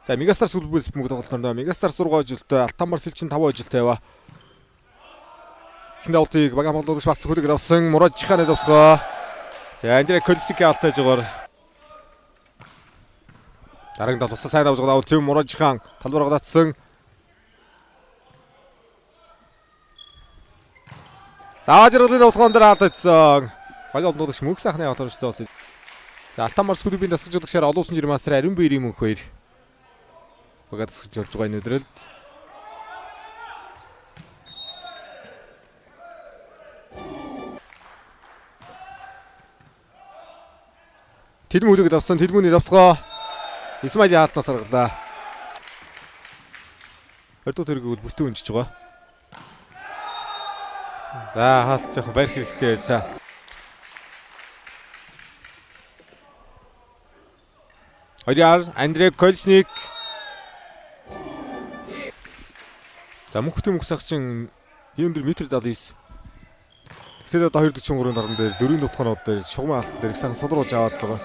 За Мегастарс үлбээс бөмбөг тоглолтоор Мегастарс 6 ажилтай, Алтанбар Сэлчин 5 ажилтай яваа. Эхний давтыг багаан болоодч батсан хөлөг авсан Муражханы давтгаа. За Андрей Колсик алтайж байгаа. Дараагийн давтусаа сайн авч байгаа давт Муражхан талбар гадаацсан. Даваа жаргалын давтгаан дээр алдагдсан. Багаан болоодч мөнх сайхны авалт болсон. За Алтанбар клубын дасгаж жуулагчаар олон улсын жирийн мастер Ариун Бэрийн мөнх хоёр. Бага дасгаж болж байгаа энэ өдрөлд. Тэлмэн үлэгэд авсан тэлмүүний давтгаа Исмаилийн хаалтнаас гаргалаа. 20 дахь тэргийг бол бүтэн өнжиж байгаа. За хаалт жоохон барих хэрэгтэй байсан. Хоёрын Андрей Колсник. За мөнхтөн мөхсагчин ийм дөр метр 79. Тэгэхээр одоо 2.43 даран дээр дөрвийн дутханууд дээр шугаман алт дээр их сайхан содруулж аваад байгаа.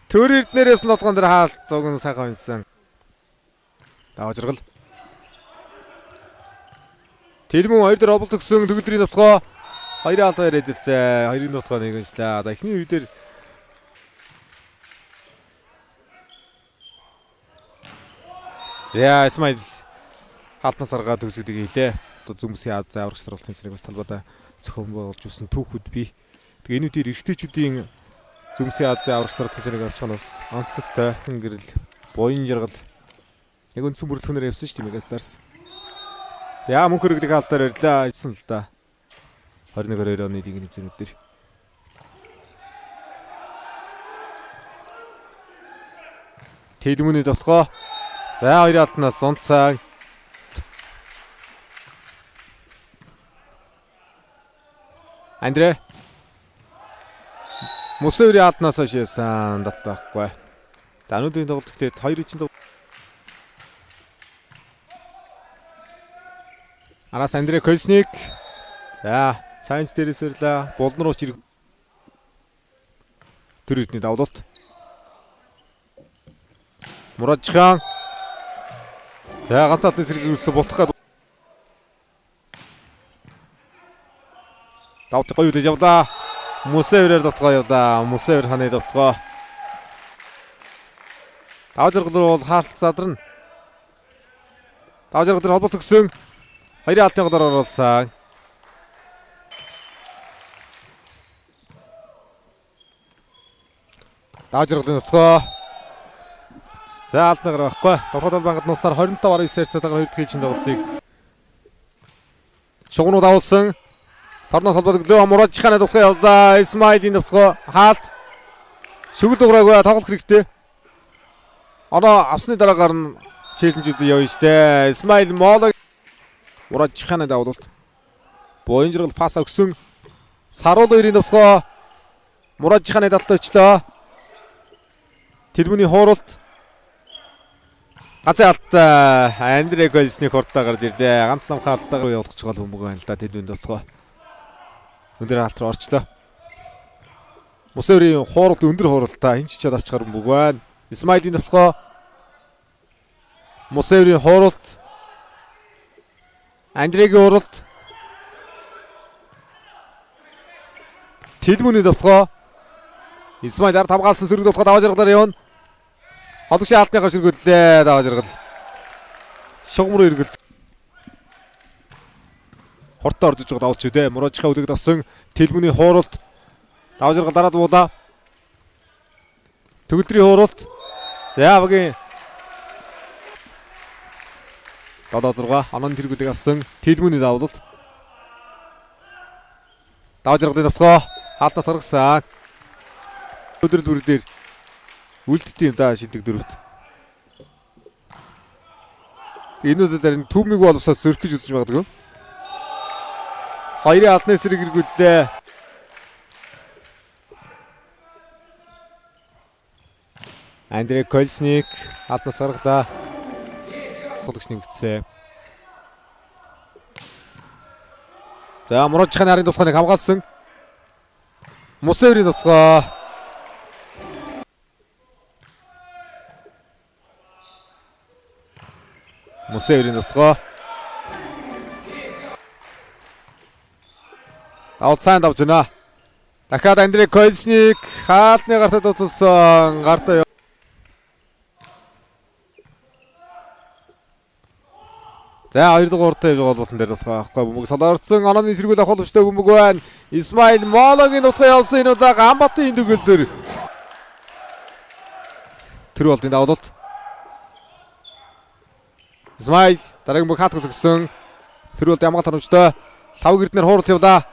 Төр эрднэрээс нь болгон дээр хаалт зуг нь сайхан унсан. Даваа жаргал. Тэлмэн хоёр дээр оболт өгсөн төгөлдрийн нутгаа хоёрын албаар эзэлцээ. Хоёрын нутгаа нэг уншлаа. За эхний үе дээр За Исмаил хаалтнаас аргаа төгсгөдөг хэлээ. Одоо зүмсийн Аз аврагч сургалт тэмцээнийг бас талбайдаа зохион байгуулж үсэн түүхүүд бий. Тэгээ энэ үеэр эрэгтэйчүүдийн зүмсийн Аз аврагч сургалт тэмцээнийг авчих нь бас онцлогтой гэрэл буян жаргал яг үндсэн бүрэлдэхүүнээр явсан шүү дээ Мегастарс. За мөнх хөрөгдөг хаалтаар ирлээ. Ицсэн л да. 21-22 оны лигийн тэмцээнүүд дээр. Тэлмүүний довтгоо. За хоёр алтнаас унтсан. Андрей Мусаври алтнаас хойш ясан таталт байхгүй. За өнөөдрийн тоглолт гэхдээ хоёрын чинь Араас Андрей Колсник. За сайнц дээрээс ирлээ. Булан руу ч ирэх. Тэр үдний давлалт. Муражхан. За ганц алын сэргийг үүссэн бултах гад. Давт гоё үлээж явлаа. Мусавраар дотгоо явлаа. Мусавр ханы дотгоо. Дав жаргал руу бол хаалт задарна. Дав жаргал дээр холболт өгсөн. Хоёрын алтын голоор оруулсан. Дав жаргалын нутгаа. За алтны гар байхгүй. Толгой талбай нуусаар 25.9 харьцаатайгаар хоёр дахь ээлжийн тоглолтыг шугамнууд авсан. Торноос холбоод өглөө Муражханы дутгаа явлаа. Исмаилийн дутгаа хаалт. Шүгэл дуграагүй тоглох хэрэгтэй. Одоо авсны дараагаар нь челленжүүд явна штэ. Исмаил Молог Муражханы давуулалт. Буян жаргал пас өгсөн. Саруул хоёрын дутгаа Муражханы далд очлоо. Тэрмүний хууралт. Ганцын алт Андрей Голсны хурдтай гарч ирлээ. Ганц намхан алттайгаар явуулах гэж байгаа бөмбөг байна л да тэдүнд болохоо. Өндөр алт руу орчлоо. Мусаврын хууралт өндөр хууралтаа энэ ч чад авчгаар бөмбөг байна. Исмаилийн довтлогоо. Мусаврын хууралт. Андрегийн хууралт. Тэлмүүний довтлогоо. Исмаил ард хамгаалсан сөрөг довтлогоо даваа жаргалаар явна. Холбогчийн алтны гар сэргүүллээ. Даваа жаргал. Шугам руу эргэлз. Хурдтай орж иж байгаа давуулч үү дээ. Муражхаа үлэгд авсан Тэлмүүний хууралт. Даваа жаргал дараад буулаа. Төгөлдрийн хууралт. За багийн 7-6 онон тэргүүлэг авсан Тэлмүүний давуулалт. Даваа жаргалын довтлогоо хаалтнаас гаргасан. Өдрөл бүр дээр үлддэг юм да шилдэг дөрөвт. Энэ удаад харин түүмийг боловсоо сөрөх гэж үзэж магадгүй. Хоёрын алны эсрэг эргүүллээ. Андрей Колсник алнаас гаргалаа. Тоглогч нэгдсэн. За Муражханы харын тулханыг хамгаалсан. Мусаврын тулгаа. Мусеврийн дутгаа. Давал сайн давж байна. Дахиад Андрей Колесник хаалтны гартад дутсан. Гартаа. За 2 дугаар уртаа явж голболтон дээр дутгаа авахгүй бөмбөг солоорсон. Онооны тэргүүл авах боломжтой бөмбөг байна. Исмаил Мологийн дутгаа явсан энэ удаа Гамбатын төгөл дээр. Тэр болдын давуулалт. Исмаил дараагийн бөмбөг хаалт өсгсөн. Тэр болд ямгаал харамжтай. Лав гэрднэр хуурал явлаа.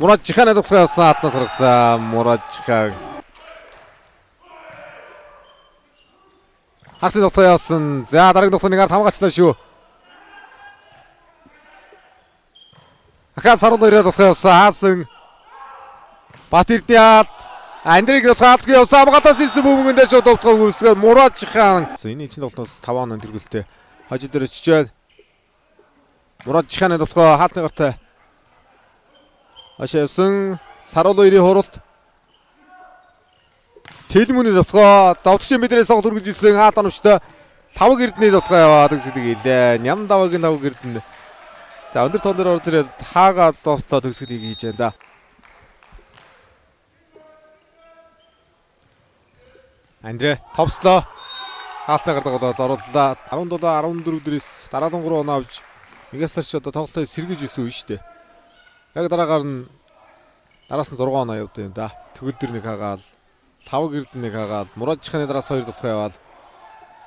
Мурад Жиханы дутгаа явсан хаалтнаас гаргасан. Мурад Жихан. Хагасны дутгаа явсан. За дараагийн дутгаа нэг ард хамгаачлаа шүү. Ахаа сарул ирээд дутгаа явсан. Хаасан. Бат Эрдний хаалт. Андрийг дутгаа хаалтгүй явсан. Хамгаалтаас ирсэн бөмбөгөн дээр шууд дутгаа үүсгээд Мурад Жихан. Энэ чинь тоглолтоос 5 оноо тэргүүлтэй. Хожил дээр очижээд Мурад Жиханы дутгаа хаалтны гартай. Хашаа явсан. Сарул ирийн хуралт. Тэлмүний дутгаа давтшин мэдрээс тоглолт үргэлж ирсэн хаалт оновчтой. Лавг Эрдний дутгаа яваад төгсгөлийг хийлээ. Ням даваагийн Лавг Эрдэнэ. За өндөр тоон дээр орж ирээд хаагаа довтлоо төгсгөлийг хийж байна да. Андре товслоо. Хаалтны гардаг болоод орууллаа. 17 14 дээрээс дараалан 3 оноо авч Мегастарч одоо тоглолтоо сэргийж исэн үе шүү дээ. Яг дараагаар нь дараас нь 6 оноо явд юм да. Төгөл дэр нэг хагаал, Лавг Эрдэнэ нэг хагаал, Мурад Жиханы дараас 2 дутгаа яваал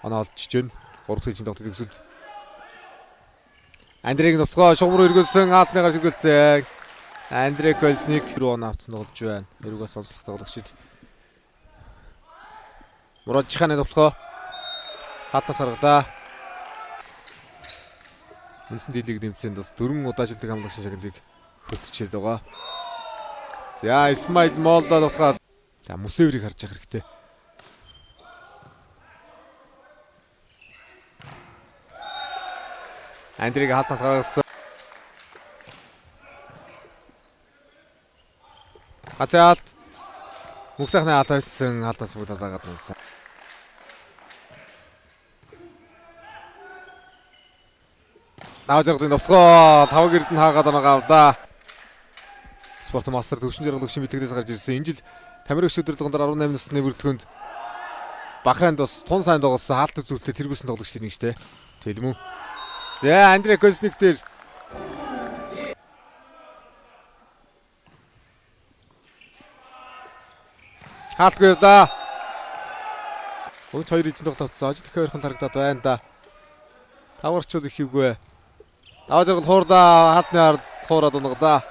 оноо олж жин. 3 дахь жилийн тоглолт төгсөлд. Андрейг нутгаа шугам руу эргүүлсэн, хаалтны гар сэргүүлсэн. Андрей Колсник 4 оноо авсан тоглож байна. Эргээс онцлог тоглогчид. Мурад Жиханы нутгаа хаалтнаас гаргалаа. Үндсэн дийлийг нэмсэн бас 4 удаа шилдэг хамгаалагч шагналыг хөтчээд байгаа. За Исмаил Молдо нутгаа. За Мусеврийг харж явах хэрэгтэй. Андрейг хаалтнаас гаргасан. Гацын хаалт. Мөнх сайхны хаалт айтсан хаалтаас бүгд алаагаад байсан. Давж жаргалын довтлогоо Лавг Эрдэнэ хаагаад оноогоо авлаа. Спорт мастер төвшин жаргалагчийн бэлтгэлээс гарч ирсэн. Энэ жил Тамирын өдрөлгөн дээр 18 насны бүрэлдэхүүнд Бахрайнд бас тун сайн тоглосон хаалт үзүүлэлтээ тэргүүлсэн тоглогчдын нэг штэ. Тэлмүү. За Андрей Колесник дээр хаалтгүй явлаа. Өгч хоёр эзэн тоглолцсон. Ажил их ойрхон харагдаад байна да. Тавгарчуд их хивгүй. Даваа жаргал хуурлаа. Хаалтны ард хуураад унгалаа.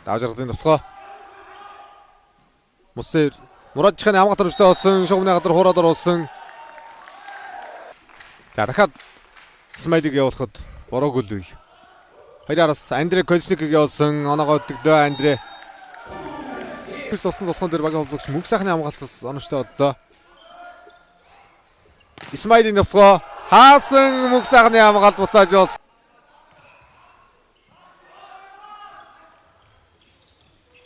Даваа жаргалын дутгаа. Мусэр Мурад Жиханы хамгаалт өрөвчтэй болсон. Шугамны гадар хуураад оруулсан. За дахиад Исмаилыг явуулахад бороогүй л үе. Хоёр араас Андрей Колесникийг явуулсан. Оноогоо өдлөглөө Андрей. Пирс болсон толгоон дээр багийн хөвлөгч мөнх сайхны хамгаалтаас оновчтой боллоо. Исмаилын довтлогоо хаасан мөнх сайхны хамгаалт буцааж явуулсан.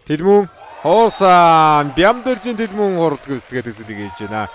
Тэлмүн хуурсан. Бямдэржин Тэлмүн хурд гүйцэтгээд төсөлийг хийж байна.